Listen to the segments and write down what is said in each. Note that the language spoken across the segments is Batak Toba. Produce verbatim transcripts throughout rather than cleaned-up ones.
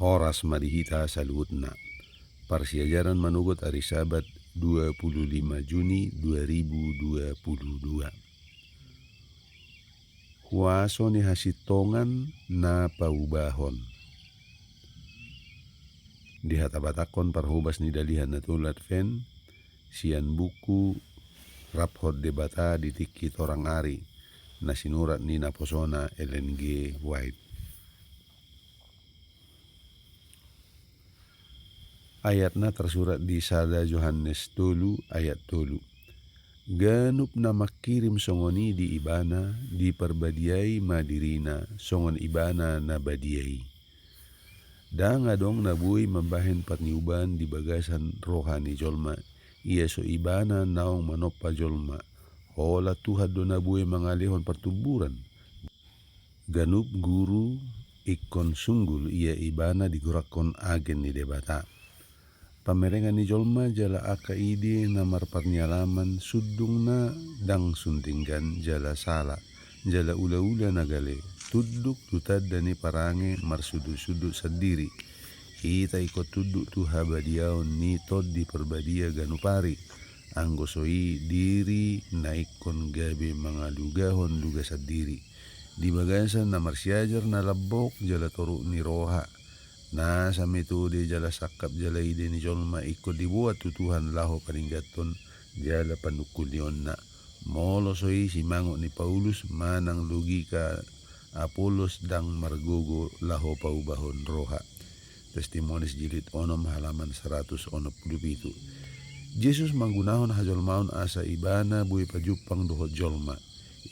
Horas ma di hita saluhutna. Parsiajaran manogot ari Sabat dua puluh lima Juni dua ribu dua puluh dua. Huaso ni hasintongan na paubahon. Dihatabatakhon parhobas ni Dalihan Na Tolu Advent sian buku Raphon Debata di Tingki Torang Ari, na sinurat ni naposona Ellen G. White. Ayatna tarsurat di sada Johannes tolu ayat tolu. Ganup na mangkirim songon i di Ibana, diparbadiai ma dirina, songon Ibana na badia i. Ndang adong na boi mambahen parniubaan di bagasan roha ni jolma, ia so Ibana naung manompa jolma. Holan Tuhan do na boi mangalehon partumburan. Ganup guru ingkon sunggul ia ibana digorakkon agen ni Debata. Pamerengan ni jolma jala angka ide na marparnialaman sundungna ndang sun denggan jala sala, jala ulaula na gale, tunduk tu tanda ni parange marsundutsundut sandiri. Hita ingkon tunduk tu habadiaon ni Tondi Parbadia ganup ari, anggo so i diri na ingkon gabe mangalugahon luga sandiri. Di bagasan na marsiajar na lambok jala toruk ni roha. Nasa metode jala sangkap jala ide ni jolma ingkon diboan tu Tuhan laho paninggathon jala panungkulionna. Molo so i simangot ni Paulus manang logika Apolos ndang margogo laho paubahon roha. Testimonies jilid onom halaman saratus onom pulu pitu. Jesus manggunahon hajolmaon asa Ibana boi pajumpang dohot jolma.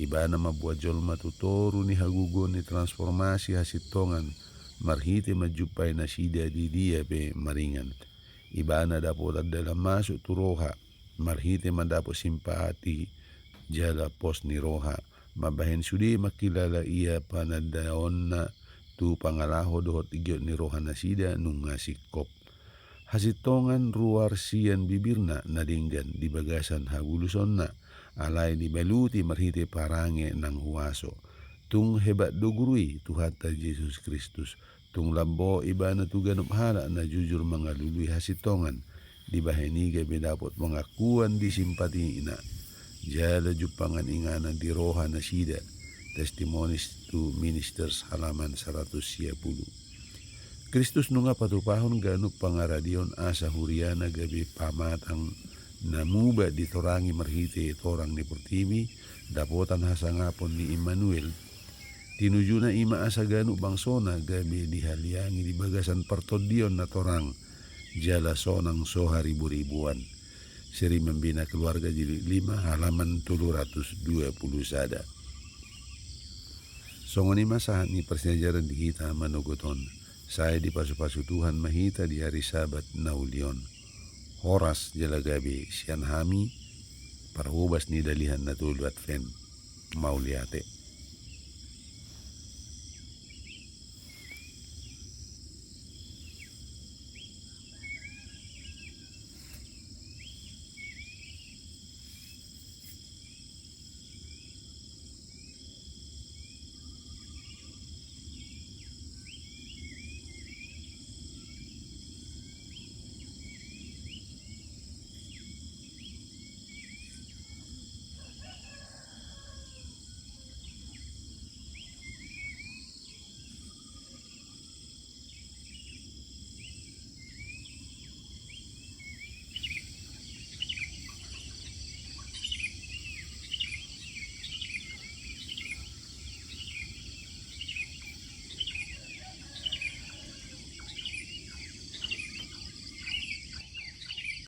Ibana mamboan jolma tu toru ni hagogoon ni transformasi hasintongan marhite manjumpai nasida di dia pe maringan. Ibana dapotan dalan masuk tu roha marhite mandapot simpati jala pos ni roha. Mambahen sude mangkilala ia panandaonna tu pangalaho dohot giot ni roha nasida nunga singkop. Hasintongan ruar sian bibirna na denggan di bagasan habulusonna, alai dibaluti marhite parange nang huaso. Tung hebat do guru i, Tuhanta Jesus Kristus. Tung lambok ibana tu ganup halak na jujur mangalului hasintongan, dibahen i gabe dapot pengakuan di simpatina. Jala jumpangan inganan di roha nasida. Testimonies to Ministers halaman saratus sia pulu. Kristus nunga patupahon ganup pangaradeon asa huriana gabe pamatang na muba ditorangi marhite torang ni portibi, dapotan hasangapon ni Immanuel. Tinujuna i ma asa ganup bangsona gabe dihaliangi di bagasan partondion na torang, jala sonang so hariburibuan. Seri Membina Keluarga jilid lima halaman tolu ratus dua pulu sada. Songon i ma sahat ni parsiajaran di hita manogot on. Sai dipasupasu Tuhan ma hita di ari Sabat na uli on. Horas jala gabe sian hami, parhobas ni Dalihan Na Tolu Advent. Mauliate.